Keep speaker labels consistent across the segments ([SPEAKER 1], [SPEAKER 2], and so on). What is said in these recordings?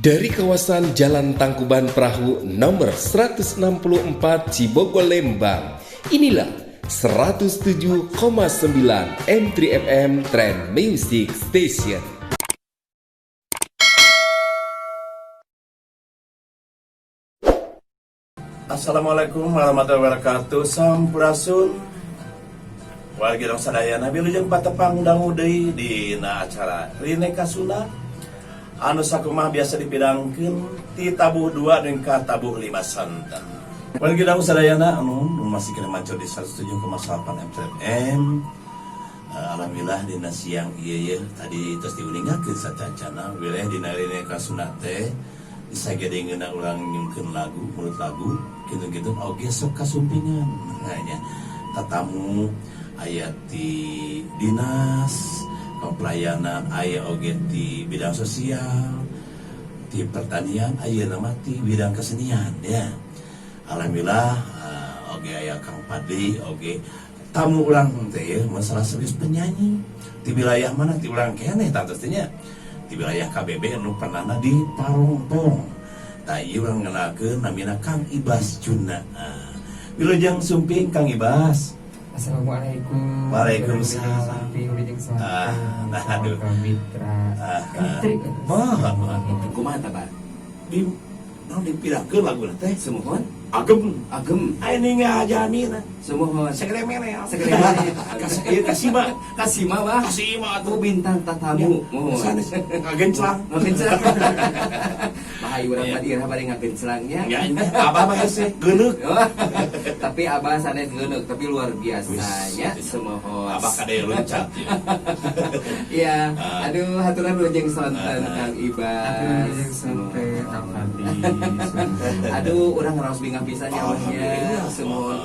[SPEAKER 1] Dari kawasan Jalan Tangkuban Perahu nomor 164 Cibogo Lembang, inilah 107,9 M3 FM Trend Music Station.
[SPEAKER 2] Assalamualaikum warahmatullahi wabarakatuh. Sampurasun wargi dong sadayana, wilujeng patepang dangu deui dina acara Rineka Sunda anu sakumaha biasa dipidangkeun ti tabuh 2 dan ka tabuh 5 sonten. Wargi dong sadayana anu masih kena mancur di 107,8 FM. Alhamdulillah dina siang ieu ye tadi terus diuningakeun sacancana wilayah dina Rineka Sunda teh disagedengeuna urang nyungkeun lagu mulut lagu gitu-gitu oge sok kasumpingan nya tatamu aya ti dinas pelayanan, aya oge ti bidang sosial, ti pertanian, aya nama ti bidang kesenian ya. Alhamdulillah oge aya Kang Padli, oge tamu urang teh ya masalah serius penyanyi di wilayah mana, ti urang keneh tah nya, di wilayah KBB anu pernah di Parongpong. Tah, ieu urang ngenalkeun namina Kang Ibas Juna. Nah, wilujeng sumping, Kang Ibas.
[SPEAKER 3] Assalamualaikum.
[SPEAKER 2] Waalaikumsalam.
[SPEAKER 3] Wilujeng sonten.
[SPEAKER 2] Ah, nah, aduh.
[SPEAKER 3] Warga mitra.
[SPEAKER 2] Ah,
[SPEAKER 3] M3.
[SPEAKER 2] Mohon, mohon.
[SPEAKER 4] Kumaha tah, Pak?
[SPEAKER 2] Di naon dipidangkeun laguna teh?
[SPEAKER 4] Sumuhun.
[SPEAKER 2] Agem.
[SPEAKER 4] Agem.
[SPEAKER 2] Aya ninggal jamina.
[SPEAKER 4] Sumuhun.
[SPEAKER 2] Segede melel.
[SPEAKER 4] Segede melel.
[SPEAKER 2] Kasih ieu kasima.
[SPEAKER 4] Kasima, Bah.
[SPEAKER 2] Kasima
[SPEAKER 4] Aku
[SPEAKER 2] atuh.
[SPEAKER 4] Bintang tatamu. Mohon.
[SPEAKER 2] Sanes ngagenclang.
[SPEAKER 4] Ngagenclang. Bahaya urang
[SPEAKER 2] Iya.
[SPEAKER 4] mah iraha bari ngagenclangnya.
[SPEAKER 2] Ya, abah mah geus geuneuk.
[SPEAKER 4] Tapi abah sanes geuneuk, tapi luar biasa nya.
[SPEAKER 2] Wis,
[SPEAKER 4] Sumuhun.
[SPEAKER 2] Abah kade loncat ya.
[SPEAKER 4] Iya,
[SPEAKER 2] Ah.
[SPEAKER 4] aduh, haturan wilujeng sonten
[SPEAKER 2] Ah.
[SPEAKER 4] Kang Ibas.
[SPEAKER 3] Aturan wilujeng sonten, Kang Fadli.
[SPEAKER 4] Aduh, urang ngaraos bingah pisan nya abahnya.
[SPEAKER 2] Alhamdulillah.
[SPEAKER 4] Sumuhun.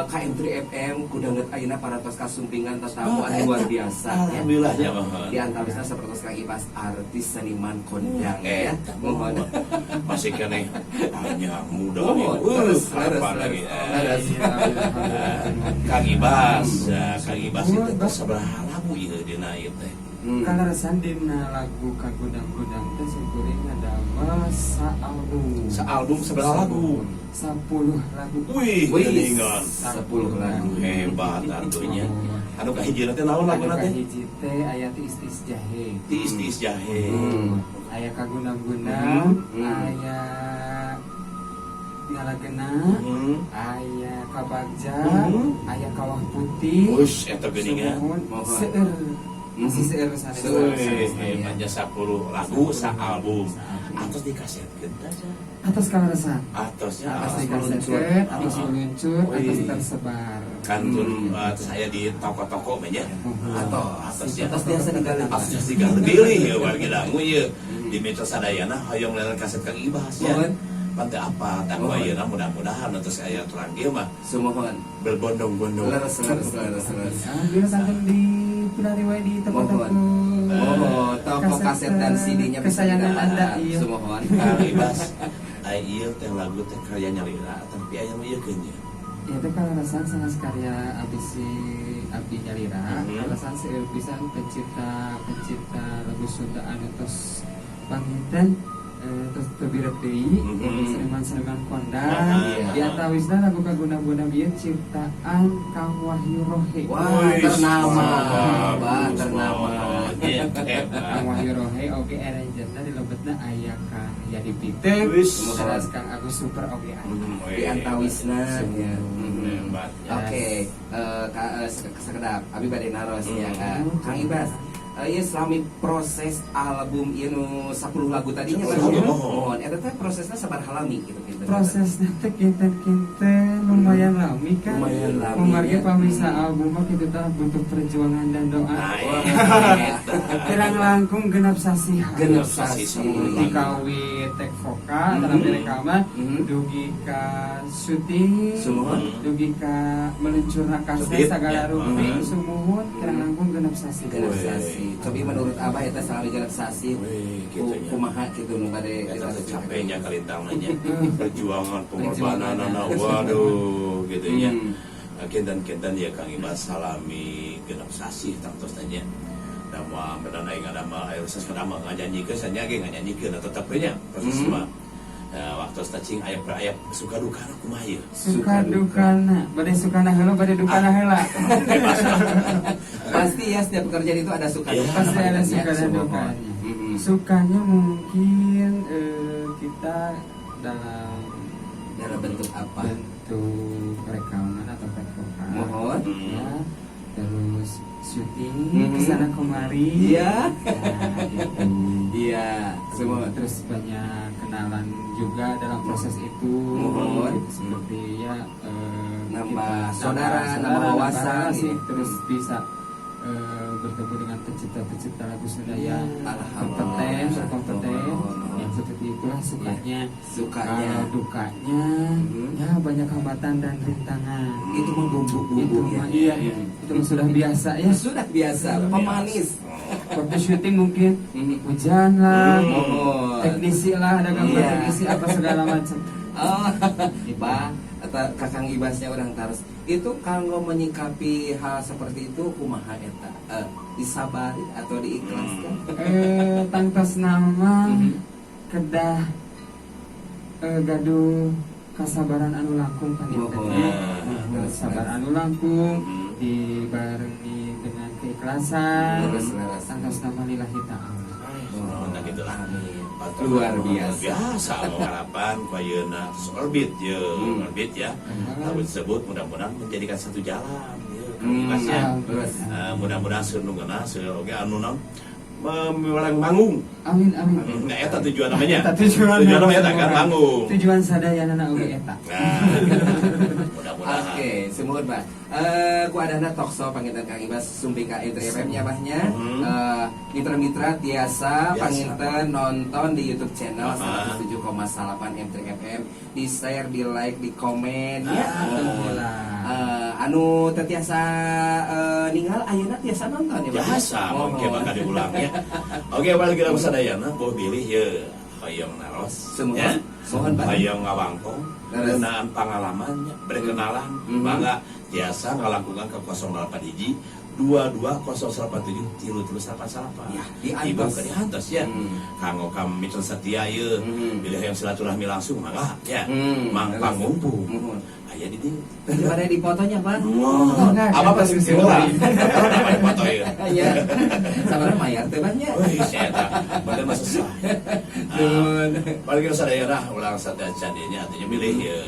[SPEAKER 4] KM3 FM kudanget ayeuna parantos kasumpingan tetamu
[SPEAKER 2] Oh,
[SPEAKER 4] anu luar biasa ya.
[SPEAKER 2] Alhamdulillah ya, mohon.
[SPEAKER 4] Di antawisna sapertos Kang Ibas, artis seniman kondang ya. Mohon.
[SPEAKER 2] Masih keneh banyak muda.
[SPEAKER 4] Mohon. Terus, terus,
[SPEAKER 2] Apa lagi?
[SPEAKER 4] terus.
[SPEAKER 2] Kang Ibas, ya, Kang Ibas itu teh sabaraha lagu ieu dina ieu teh?
[SPEAKER 3] Kaleresan dina lagu Kagudang-gudang teh simkuring ngadamel sa album.
[SPEAKER 2] Sa album sabaraha lagu?
[SPEAKER 3] 10 lagu.
[SPEAKER 2] Wih,
[SPEAKER 4] Wih,
[SPEAKER 2] geuningan.
[SPEAKER 4] 10 lagu.
[SPEAKER 2] Hebat atunya. Anu kahiji teh naon laguna
[SPEAKER 3] Anu
[SPEAKER 2] teh?
[SPEAKER 3] kahiji teh aya Tiis Tiis Jahe.
[SPEAKER 2] Tiis Tiis Jahe.
[SPEAKER 3] Aya Kagundang-gundang, aya Ngalagena, aya Kabagja, aya Kawah Putih.
[SPEAKER 2] Wis eta geuningan.
[SPEAKER 3] Sumuhun,
[SPEAKER 4] Mohon.
[SPEAKER 3] seueur. Masih seueur sanes.
[SPEAKER 2] Wih, hebatnya 10 lagu sa album. Atos dikasetkeun teh?
[SPEAKER 3] Atos kaleresan.
[SPEAKER 2] Atosnya
[SPEAKER 3] Atos
[SPEAKER 4] Atos
[SPEAKER 3] dikasetkeun, atos meluncur, atos
[SPEAKER 2] Wih.
[SPEAKER 3] Tersebar.
[SPEAKER 2] Kantun terus saya di toko-toko nya.
[SPEAKER 4] Atau
[SPEAKER 2] Atos ya.
[SPEAKER 4] Atos biasa digali.
[SPEAKER 2] Atos digali bilih ya wargi dangu ieu. Di metro sadayana hoyong lelan kaset Kang Ibas ya.
[SPEAKER 4] Mohon.
[SPEAKER 2] Pantai apa? Tak
[SPEAKER 4] Mohon.
[SPEAKER 2] ayeuna mudah-mudahan atos aya terang ieu mah
[SPEAKER 4] Sumuhun.
[SPEAKER 2] berbondong-bondong.
[SPEAKER 4] Leres, leres, leres, leres.
[SPEAKER 3] Alhamdulillah kanten di pilari wae di toko-toko.
[SPEAKER 4] Mohon, toko kaset dan CD-nya bisa
[SPEAKER 3] kesayangan
[SPEAKER 4] didapat.
[SPEAKER 3] Anda, iya.
[SPEAKER 4] Sumuhun.
[SPEAKER 2] Kang Ibas, ai ieu teh lagu teh karya nyalira tapi aya nu ieu nya.
[SPEAKER 3] Ya teh kaleresan sanes karya abdi si abdi nyalira, kaleresan seueur pisan pencipta pencipta lagu Sunda anu tos panginten tos teu deui, seniman-seniman kondang.
[SPEAKER 2] Ah,
[SPEAKER 3] Di antawisna lagu Kagundang-gundang ieu ciptaan Kang Wahyu Rohe.
[SPEAKER 4] Wah,
[SPEAKER 2] Wih,
[SPEAKER 4] ternama,
[SPEAKER 2] bagus,
[SPEAKER 4] Bah, ternama.
[SPEAKER 2] Iya, hebat.
[SPEAKER 3] Kang Wahyu Rohe oge arrangerna di lebetna aya Kang Yadi Pitek,
[SPEAKER 2] Wis.
[SPEAKER 3] sanes Kang Agus Super oge aya.
[SPEAKER 4] Di antawisna ya.
[SPEAKER 2] Hebat.
[SPEAKER 4] Oke, sakedap abi bade naros ya, Kang Ibas. Ieu selami proses album ieu nu 10 lagu tadinya
[SPEAKER 2] 10
[SPEAKER 4] Mas.
[SPEAKER 2] lagu, mohon.
[SPEAKER 4] Mohon. Eta teh prosesnya sabaraha lami gitu gitu.
[SPEAKER 3] Prosesnya teh kinten-kinten lumayan lami kan.
[SPEAKER 4] Lumayan lami,
[SPEAKER 3] Kumargi
[SPEAKER 4] ya.
[SPEAKER 3] pami sa album mah kitu tah butuh perjuangan dan doa.
[SPEAKER 2] Nah, eta.
[SPEAKER 3] Kirang langkung 6 sasih.
[SPEAKER 4] 6 sasih.
[SPEAKER 3] Dikawit tek vokal dalam rekaman, dugi ka syuting,
[SPEAKER 4] Sumuhun.
[SPEAKER 3] dugi ka meluncurna kaset
[SPEAKER 2] Sedit,
[SPEAKER 3] segala
[SPEAKER 2] ya.
[SPEAKER 3] rupi. Sumuhun, kirang langkung 6 sasih.
[SPEAKER 4] 6 sasih. Cobi menurut Abah eta selami 6 sasih
[SPEAKER 2] Wih, gitu nya.
[SPEAKER 4] Kumaha gitu nu bade
[SPEAKER 2] Eta teh capeknya kalintang nya. Perjuangan,
[SPEAKER 3] Perjuangan.
[SPEAKER 2] pengorbanan, waduh gitu nya. Kinten-kinten ya Kang Ibas salami 6 sasih tangtos nya. Da moal bedan aing ngadamel aya sukses ngadamel ngajanyikeun sanya ge ngajanyikeun tetep we nya proses mah. Waktu cing aya aya suka dukana kumaha ieu?
[SPEAKER 3] Suka dukana, bade sukana heula, bade dukana heula.
[SPEAKER 2] Bebas lah.
[SPEAKER 4] Pasti ya setiap pekerjaan itu ada suka
[SPEAKER 2] Iya.
[SPEAKER 4] duka.
[SPEAKER 3] Pasti ada
[SPEAKER 4] Ya,
[SPEAKER 3] suka dan
[SPEAKER 4] semua.
[SPEAKER 3] dukanya. Sukanya mungkin kita dalam
[SPEAKER 4] Dalam bentuk apa?
[SPEAKER 3] Bentuk rekaman atau tektokan.
[SPEAKER 4] Mohon.
[SPEAKER 3] Ya, terus syuting kesana kemari. Nah, gitu.
[SPEAKER 4] Iya, semua.
[SPEAKER 3] Terus banyak kenalan juga dalam proses itu.
[SPEAKER 4] Mohon.
[SPEAKER 3] Gitu, seperti ya
[SPEAKER 4] Nambah
[SPEAKER 3] kita
[SPEAKER 4] saudara,
[SPEAKER 3] nambah
[SPEAKER 4] nambah wawasan,
[SPEAKER 3] relasi,
[SPEAKER 4] gitu.
[SPEAKER 3] Terus bisa bertemu dengan pencipta-pencipta lagu Sunda yang
[SPEAKER 4] Alhamdulillah.
[SPEAKER 3] kompeten, berkompeten.
[SPEAKER 4] Mohon.
[SPEAKER 3] Yang seperti itulah sukanya.
[SPEAKER 4] Sukanya.
[SPEAKER 3] Kalau dukanya, ya banyak hambatan dan rintangan.
[SPEAKER 4] Itu mah bumbu-bumbu
[SPEAKER 3] Itu
[SPEAKER 4] ya.
[SPEAKER 3] mah, iya, itu mah sudah biasa ya.
[SPEAKER 4] Sudah biasa, pemanis.
[SPEAKER 3] Waktu syuting mungkin hujan lah,
[SPEAKER 4] Mohon.
[SPEAKER 3] teknisi lah, ada gangguan teknisi apa segala macam.
[SPEAKER 4] Oh, Pak, atau Kakang Ibasnya orang taros. Itu kalau menyikapi hal seperti itu kumaha eta? Disabari atau diikhlaskan?
[SPEAKER 3] Tangtos nama kedah gaduh kasabaran anu langkung kan ya,
[SPEAKER 4] Mohon.
[SPEAKER 3] teh. Mohon sabar anu langkung dibarengi dengan keikhlasan.
[SPEAKER 4] Leres, leres.
[SPEAKER 3] Tangtos nama lillahi ta'ala.
[SPEAKER 2] Oh, nah gitulah.
[SPEAKER 4] Amin.
[SPEAKER 2] Patut
[SPEAKER 4] Luar biasa.
[SPEAKER 2] Biasa harapan ku ayeuna terus orbit ya, orbit ya. Lalu disebut mudah-mudahan menjadikan satu jalan ya, Kang Ibas ya.
[SPEAKER 4] Terus.
[SPEAKER 2] Mudah-mudahan seueur nu ngeunah, seueur oge anu naon mewarang manggung.
[SPEAKER 3] Amin amin.
[SPEAKER 2] Nah, eta tujuan namanya.
[SPEAKER 3] Eta tujuan.
[SPEAKER 2] Tujuan namanya eta kan manggung.
[SPEAKER 3] Tujuan sadayana oge eta.
[SPEAKER 2] Nah, mudah-mudahan.
[SPEAKER 4] Oke, sumuhun Pak. Ku adana talkshow panginten Kang Ibas sumping ka M3 FM nya Bah nya. Mitra-mitra tiasa
[SPEAKER 2] Biasa.
[SPEAKER 4] Panginten nonton di YouTube channel
[SPEAKER 2] Aha.
[SPEAKER 4] 107,8 M3 FM, di share, di like, di komen ya.
[SPEAKER 3] Alhamdulillah.
[SPEAKER 4] Anu teu tiasa ninggal ayeuna tiasa nonton ya Pak.
[SPEAKER 2] Biasa, mungkin bakal diulang ya. Oke, balik kita sadayana boh bilih ye hoyong naros.
[SPEAKER 4] Sumuhun.
[SPEAKER 2] Ya.
[SPEAKER 4] Mohon, Pak.
[SPEAKER 2] Hoyong ngawangkong,
[SPEAKER 4] Leres.
[SPEAKER 2] ngeunaan pangalamannya, berkenalan, mangga tiasa ngalakukan ke 08 hiji 22087 3388.
[SPEAKER 4] Ya, diantos.
[SPEAKER 2] Ibu ke diantos ya. Kanggo ka mitra setia ye, bilih hoyong silaturahmi langsung mangga ya. Mang
[SPEAKER 4] Leres.
[SPEAKER 2] pangumpung.
[SPEAKER 4] Mohon.
[SPEAKER 2] Aya di dieu.
[SPEAKER 4] Daripada dipotonya, Pak.
[SPEAKER 2] Wah,
[SPEAKER 3] Enggak,
[SPEAKER 2] apa
[SPEAKER 3] kan
[SPEAKER 2] pasti
[SPEAKER 3] pasti
[SPEAKER 2] heula. Apa dipoto ya?
[SPEAKER 4] Iya. Sabarna mayar teh Bah nya.
[SPEAKER 2] Wih, saya tak, bade mah susah.
[SPEAKER 4] Nuhun.
[SPEAKER 2] Paling kira sadayana ulang sadacan dieu nya artinya milih ye.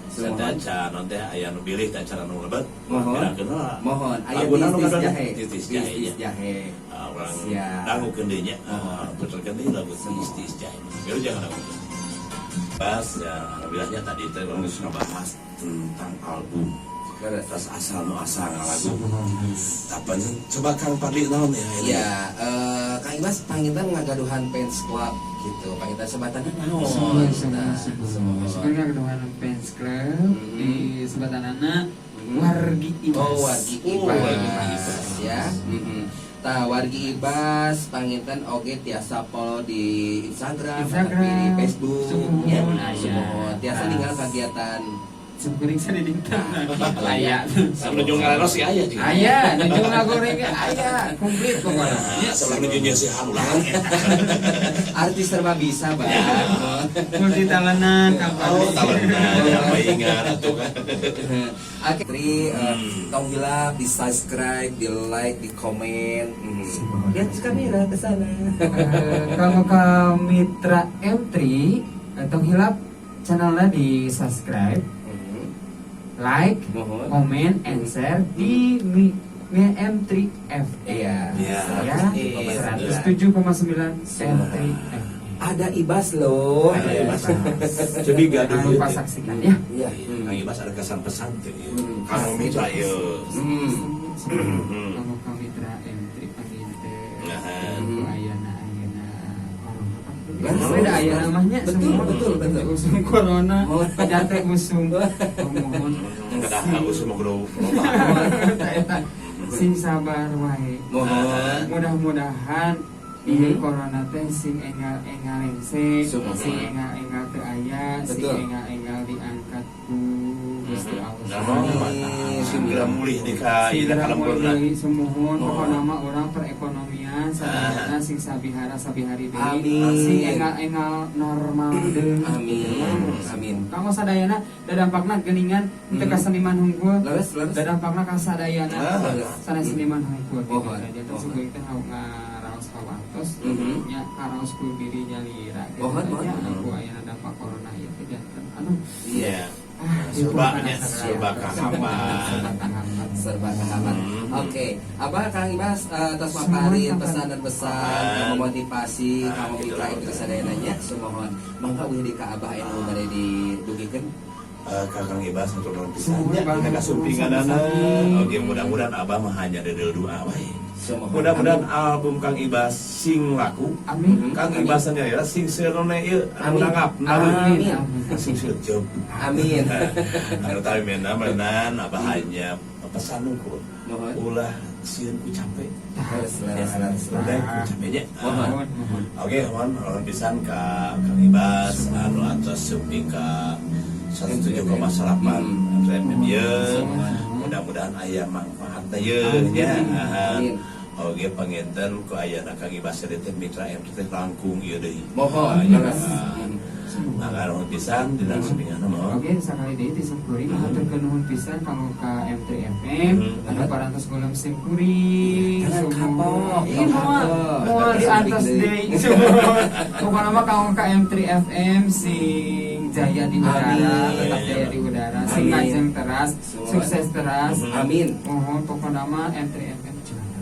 [SPEAKER 2] Sadacan non teh aya nu bilih teh acara nu lebet.
[SPEAKER 4] Mohon.
[SPEAKER 2] Kira-kira lah.
[SPEAKER 4] Mohon. Aya
[SPEAKER 2] Laguna nu
[SPEAKER 4] tis-tis
[SPEAKER 2] kadang
[SPEAKER 4] jahe.
[SPEAKER 2] tis-tis jahe
[SPEAKER 4] Tis-tis
[SPEAKER 2] nya.
[SPEAKER 4] jahe.
[SPEAKER 2] Ah, urang
[SPEAKER 4] Siap.
[SPEAKER 2] dangukeun deui nya. Ah, puterkeun deui lagu tis-tis jahe. Yeuh jangan dangukeun. Pas ya, alhamdulillahnya tadi teh urang geus ngabahas tentang album.
[SPEAKER 4] Leres.
[SPEAKER 2] Terus asal nu asal ngalagu. Kapan coba Kang Padli naon ya ini?
[SPEAKER 4] Iya, Kang Ibas panginten ngagaduhan fans club gitu. Panginten sebatanna naon?
[SPEAKER 3] Semua semua
[SPEAKER 4] Nah,
[SPEAKER 3] semua.
[SPEAKER 4] semua.
[SPEAKER 3] Sebenarnya keduhan fans club di sebatanana Wargi Ibas.
[SPEAKER 4] Oh, Wargi
[SPEAKER 2] Oh,
[SPEAKER 4] Ibas.
[SPEAKER 2] Wargi Ibas.
[SPEAKER 4] Ya. Tah Wargi Ibas panginten oge tiasa follow di Instagram,
[SPEAKER 3] Instagram,
[SPEAKER 4] tapi di Facebook
[SPEAKER 3] Sumuhun,
[SPEAKER 4] ya.
[SPEAKER 3] aya.
[SPEAKER 4] Sumuhun. Tiasa ninggal kegiatan.
[SPEAKER 3] Simkuring sadidinten. Aya.
[SPEAKER 2] Sampai nuju ngaleros sih aya juga.
[SPEAKER 3] Aya, nuju ngagoreng ge aya, komplit pokoknya.
[SPEAKER 2] Nah, sebelum nuju nyeusihan ulah.
[SPEAKER 4] Artis serba bisa, Bang.
[SPEAKER 3] Multi talentan Kang
[SPEAKER 2] Oh,
[SPEAKER 3] Padli.
[SPEAKER 2] talentan ya ingat atuh kan.
[SPEAKER 4] Oke, Tri, tong hilap di subscribe, di like, di komen. Lihat kamera ke sana.
[SPEAKER 3] Kalau ke Mitra M3, tong hilap channelnya di subscribe, like,
[SPEAKER 4] Mohon.
[SPEAKER 3] komen, and share di M3 FM.
[SPEAKER 4] Iya.
[SPEAKER 2] Iya.
[SPEAKER 3] Ya, 107,9 M3 FM.
[SPEAKER 4] Ada Ibas loh.
[SPEAKER 2] Ada Ibas. Jadi gaduh
[SPEAKER 3] Jangan lupa saksikan ya.
[SPEAKER 4] Iya.
[SPEAKER 2] Kang Ibas ada kesan pesan tuh. Kang Mitra ye.
[SPEAKER 3] Kalau ke Mitra M3 panginten.
[SPEAKER 2] Nah.
[SPEAKER 3] Ayana ayana corona.
[SPEAKER 4] Betul.
[SPEAKER 3] Beda ayana mahnya
[SPEAKER 4] Betul,
[SPEAKER 3] semua.
[SPEAKER 4] betul, betul.
[SPEAKER 3] Usum corona,
[SPEAKER 4] Oh.
[SPEAKER 3] kedah teh usum. Mohon
[SPEAKER 2] Kedah usum kudu.
[SPEAKER 3] eta sing sabar wae.
[SPEAKER 4] Mohon.
[SPEAKER 3] Mudah-mudahan ieu corona teh sing enggal-enggal lengse,
[SPEAKER 4] Sumuhun.
[SPEAKER 3] sing enggal-enggal teu aya, sing
[SPEAKER 4] Betul.
[SPEAKER 3] enggal-enggal diangkat ku Gusti Allah.
[SPEAKER 2] Nah, segera mulih di ka ieu
[SPEAKER 3] Segera
[SPEAKER 2] ka lembur.
[SPEAKER 3] mulai sumuhun, pokokna mah urang perekonomian seniman sadayana sing sabihara sabihari deui.
[SPEAKER 4] Amin.
[SPEAKER 3] Sing engal-engal normal deui.
[SPEAKER 4] Amin. Amin.
[SPEAKER 3] Kanggo sadayana da dampakna geuningan teu ka seniman hungkul.
[SPEAKER 4] Leres, leres.
[SPEAKER 3] Da dampakna ka sadayana sanes seniman hungkul.
[SPEAKER 4] Mohon,
[SPEAKER 3] Gitu. Janten
[SPEAKER 4] mohon.
[SPEAKER 3] simkuring teh ngaraos kawantos nya karaos ku diri nyalira gitu.
[SPEAKER 4] Mohon, mohon.
[SPEAKER 3] Nya ku ayana dampak corona ieu teh janten aduh.
[SPEAKER 2] Iya.
[SPEAKER 3] Ah,
[SPEAKER 2] Serba
[SPEAKER 3] itu
[SPEAKER 2] nya,
[SPEAKER 3] kana
[SPEAKER 2] serba kahambat.
[SPEAKER 3] Serba kahambat.
[SPEAKER 4] Serba kahambat. Oke, Abah Kang Ibas tos
[SPEAKER 3] Sumuhun,
[SPEAKER 4] maparin
[SPEAKER 3] Kang.
[SPEAKER 4] pesan dan pesan memotivasi kamu
[SPEAKER 2] gitu
[SPEAKER 4] mitra
[SPEAKER 2] lah.
[SPEAKER 4] itu sadayana nya sumuhun. Mangga uih di ka Abah anu bade didugikeun.
[SPEAKER 2] Kakang Ibas hatur nuhun pisan
[SPEAKER 3] Sumuhun,
[SPEAKER 2] nya
[SPEAKER 3] Bang.
[SPEAKER 2] dina kasumpinganana.
[SPEAKER 3] Sami-sami.
[SPEAKER 2] Oke, mudah-mudahan Abah mah hanya deudeuh doa wae.
[SPEAKER 4] Sumuhun.
[SPEAKER 2] Mudah-mudahan album Kang Ibas sing laku.
[SPEAKER 3] Amin.
[SPEAKER 2] Kang Ibas nyalira sing seurone ieu anu
[SPEAKER 4] Amin.
[SPEAKER 2] nanggap.
[SPEAKER 4] Amin.
[SPEAKER 2] Sing seur job.
[SPEAKER 4] Amin.
[SPEAKER 2] Anu tapi mena menan Abah hanya pesan nungkul.
[SPEAKER 4] Mohon.
[SPEAKER 2] Ulah sieun ku capek.
[SPEAKER 4] Leres, leres, leres.
[SPEAKER 2] Ulah ku capeknya.
[SPEAKER 4] Mohon.
[SPEAKER 3] Mohon, mohon.
[SPEAKER 2] Oke, mohon mohon pisan ka Kang Ibas anu atos sumping ka 107,8 FM ieu. Mudah-mudahan aya manfaatna ieu nya.
[SPEAKER 4] Amin.
[SPEAKER 2] Oke, panginten ku ayana Kang Ibas teh mitra M teh langkung ieu deui.
[SPEAKER 4] Mohon,
[SPEAKER 2] Ah, ya.
[SPEAKER 4] leres.
[SPEAKER 2] Maka nuhun pisan dina sumpinganna mohon.
[SPEAKER 3] Oke, sakali deui ti simkuring haturkeun nuhun pisan kanggo ka M3 FM anu parantos golem simkuring.
[SPEAKER 4] Jangan kapok,
[SPEAKER 3] Ih,
[SPEAKER 4] tong
[SPEAKER 3] moal
[SPEAKER 4] kapok.
[SPEAKER 3] moal diantos deui. Sumuhun. Pokona mah kanggo ka M3 FM sing jaya di udara,
[SPEAKER 4] Amin.
[SPEAKER 3] tetap jaya di udara, sing
[SPEAKER 4] Amin.
[SPEAKER 3] lajeng teras,
[SPEAKER 4] Sumuhun.
[SPEAKER 3] sukses teras.
[SPEAKER 4] Amin.
[SPEAKER 3] Mohon pokona mah M3 FM juara.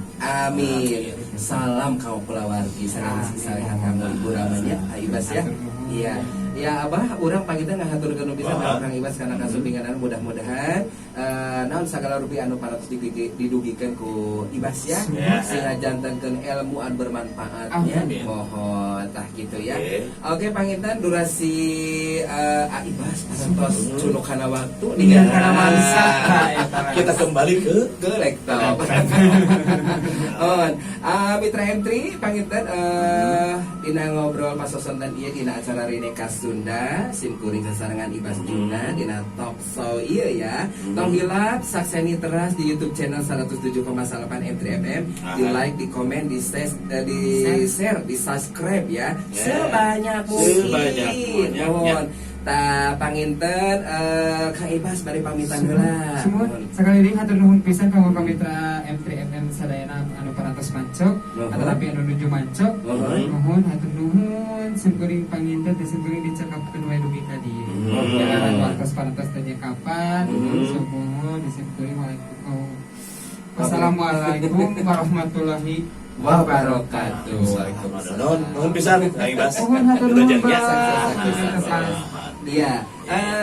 [SPEAKER 4] Amin. Salam kau kulawargi, salam
[SPEAKER 3] Amin.
[SPEAKER 4] saleha kamu ibu ramanya, Ibas ya.
[SPEAKER 3] Hatur nuhun.
[SPEAKER 4] Iya. Ya Abah, urang panginten ngahaturkeun pisan ka Kang Ibas kana kasumpinganan, mudah-mudahan naon sagala rupi anu parantos didugikeun ku Ibas ya.
[SPEAKER 2] Ya.
[SPEAKER 4] Sing ngajantenkeun ilmu anu bermanfaat ya.
[SPEAKER 2] Amin.
[SPEAKER 4] Mohon tah gitu ya.
[SPEAKER 2] Oke.
[SPEAKER 4] Oke, panginten durasi Ibas parantos cunuk kana waktu.
[SPEAKER 3] Iya, kana mangsa. Tah, eta lah.
[SPEAKER 2] Kita kembali ke
[SPEAKER 4] ke laptop. On, Mitra M3 panginten dina ngobrol pasosonten ieu dina acara Rineka Sunda sim kuring sasarengan Ibas Juna dina talk show ieu ya. Tong hilap sakseni teras di YouTube channel 107,8 M3 FM, di like, di komen, di share, di share, di subscribe ya.
[SPEAKER 2] Ya.
[SPEAKER 4] Sebanyak mungkin.
[SPEAKER 2] Sebanyak banyaknya.
[SPEAKER 4] Mohon. Ta panginten Kang Ibas bari pamitan heula.
[SPEAKER 3] Sumuhun, sekali deui hatur nuhun pisan kanggo ka mitra M3 FM sadayana anu parantos mancok
[SPEAKER 4] Nuhun.
[SPEAKER 3] atau anu nuju mancok.
[SPEAKER 4] Nuhun.
[SPEAKER 3] Nuhun, hatur nuhun simkuring panginten teh simkuring dicekapkeun wae dugi ka dieu. Jangan waktos parantos teh kapan. Sumuhun di simkuring waalaikum. Wassalamualaikum warahmatullahi
[SPEAKER 4] wabarakatuh.
[SPEAKER 2] Waalaikumsalam. Nuhun, nuhun pisan Kang Ibas.
[SPEAKER 3] Nuhun, hatur nuhun,
[SPEAKER 2] Wilujeng, ya.
[SPEAKER 3] Bang.
[SPEAKER 2] Sukses.
[SPEAKER 4] Iya,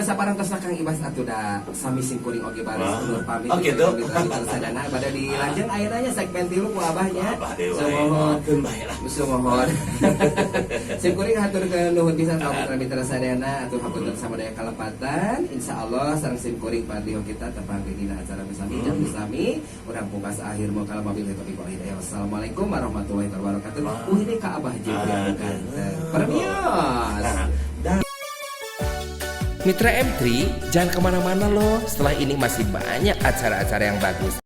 [SPEAKER 4] saparantosna Kang Ibas atuh da sami simkuring oge baris
[SPEAKER 2] Wah.
[SPEAKER 4] undur pamit.
[SPEAKER 2] Oh, gitu.
[SPEAKER 4] Sadana bade dilajeng ayeuna nya segmen 3 ku abahnya.
[SPEAKER 2] Abah dewa.
[SPEAKER 4] Sumuhun.
[SPEAKER 2] Keun bae lah.
[SPEAKER 4] Sumuhun. Simkuring haturkeun nuhun pisan ka mitra-mitra sadayana, atuh hapunten samadaya kalepatan. Insyaallah sareng simkuring pardiho kita tepang di dina acara sami jam sami. Urang pungkas akhir mau kalam wabillahi taufiq wal hidayah. Wassalamualaikum warahmatullahi wabarakatuh. Uih deui ka Abah jeung ganteng. Permios.
[SPEAKER 2] Dah.
[SPEAKER 1] Mitra M3, jangan kemana-mana loh. Setelah ini masih banyak acara-acara yang bagus.